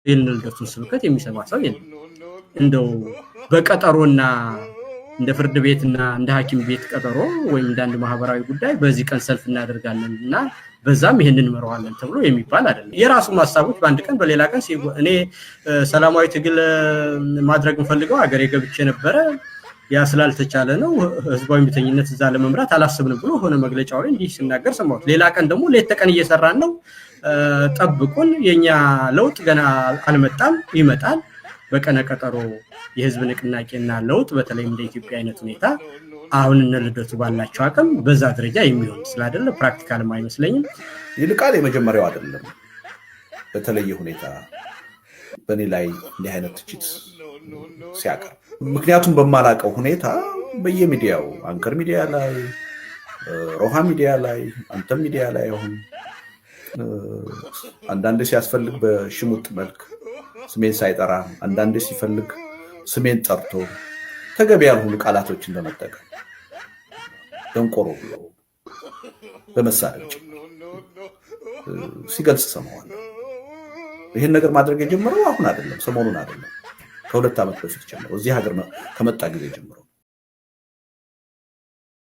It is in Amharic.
የእነ ልደቱን ስብከት የሚሰማ ሰው የለም። እንደው በቀጠሮና እንደ ፍርድ ቤትና እንደ ሐኪም ቤት ቀጠሮ ወይም እንደ አንድ ማህበራዊ ጉዳይ በዚህ ቀን ሰልፍ እናደርጋለን እና በዛም ይሄንን እንመራዋለን ተብሎ የሚባል አይደለም። የራሱም ሀሳቦች በአንድ ቀን በሌላ ቀን እኔ ሰላማዊ ትግል ማድረግ እንፈልገው ሀገሬ ገብቼ ነበረ፣ ያ ስላልተቻለ ነው ህዝባዊ እምቢተኝነት እዛ ለመምራት አላስብንም ብሎ ሆነ መግለጫው ላይ እንዲህ ሲናገር ሰማሁት። ሌላ ቀን ደግሞ ሌት ተቀን እየሰራን ነው፣ ጠብቁን፣ የኛ ለውጥ ገና አልመጣም፣ ይመጣል። በቀነ ቀጠሮ የህዝብ ንቅናቄና ለውጥ በተለይም እንደ ኢትዮጵያ አይነት ሁኔታ አሁን እነ ልደቱ ባላቸው አቅም በዛ ደረጃ የሚሆን ስላይደለ practical ም አይመስለኝም። ይልቃል የመጀመሪያው አይደለም። በተለየ ሁኔታ በእኔ ላይ እንዲህ አይነት ትችት ሲያቀርብ ምክንያቱም በማላውቀው ሁኔታ በየሚዲያው አንከር ሚዲያ ላይ፣ ሮሃ ሚዲያ ላይ፣ አንተም ሚዲያ ላይ አሁን አንዳንዴ ሲያስፈልግ በሽሙጥ መልክ ስሜን ሳይጠራ፣ አንዳንዴ ሲፈልግ ስሜን ጠርቶ ተገቢ ያልሆኑ ቃላቶችን በመጠቀም ደንቆሮ ብሎ በመሳደብ ጭምር ሲገልጽ ሰማዋለሁ። ይህን ነገር ማድረግ የጀመረው አሁን አይደለም፣ ሰሞኑን አይደለም፣ ከ2 ዓመት በፊት ጀምሮ እዚህ ሀገር ከመጣ ጊዜ ጀምሮ።